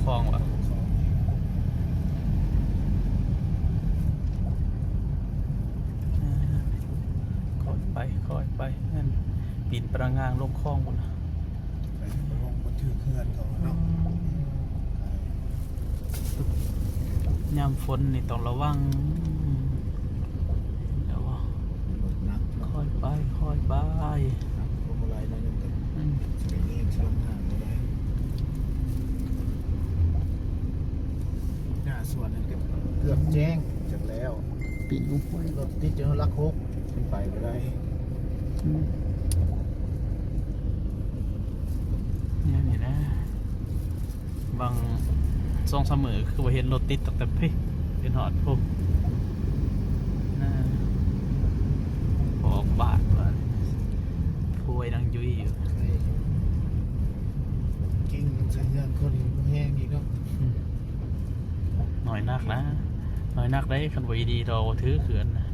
ຂອງວະ ຄ່ອຍໄປ ຄ່ອຍໄປ ນັ້ນ ປີນປະງາງລົງຄອງພຸ້ນນະ ໄປລົງບໍ່ຖືກເຮືອນເຂົາເນາະ. ຍາມຝົນນີ້ຕ້ອງລະວັງເດີ ຄ່ອຍໄປ ຄ່ອຍໄປ ພວງມາໄລໜ້ອຍໜຶ່ງກໍ ອືມ ຊິໄປເອງຊ່ວງທາງບໍ່ໄດ້. ໜ້າສວນນັ້ນກໍເກືອບແຈ້ງ ຈັກແລ້ວ ປີນລົງຫ້ວຍ ລົດຕິດຢູ່ຫຼັກຫົກ ມັນໄປບໍ່ໄດ້. ອືມ ແນວນີ້ນະ ບາງສອງສາມມື້ຄືວ່າເຫັນລົດຕິດຕັ້ງແຕ່ພີ້ ຈົນຮອດພຸ້ນນະ. ອອກບ້ານວ່າ ພວຍນາງຍຸ້ຍຢູ່ ກິ້ງໃສ່ເຮືອນຄົນບໍ່ແຮງອີກເນາະ. ອືມ ນ້ອຍໜັກນະ ນ້ອຍໜັກເດ້ ຄັນບໍ່ດີດອກ ບໍ່ຖືກເຮືອນນະ.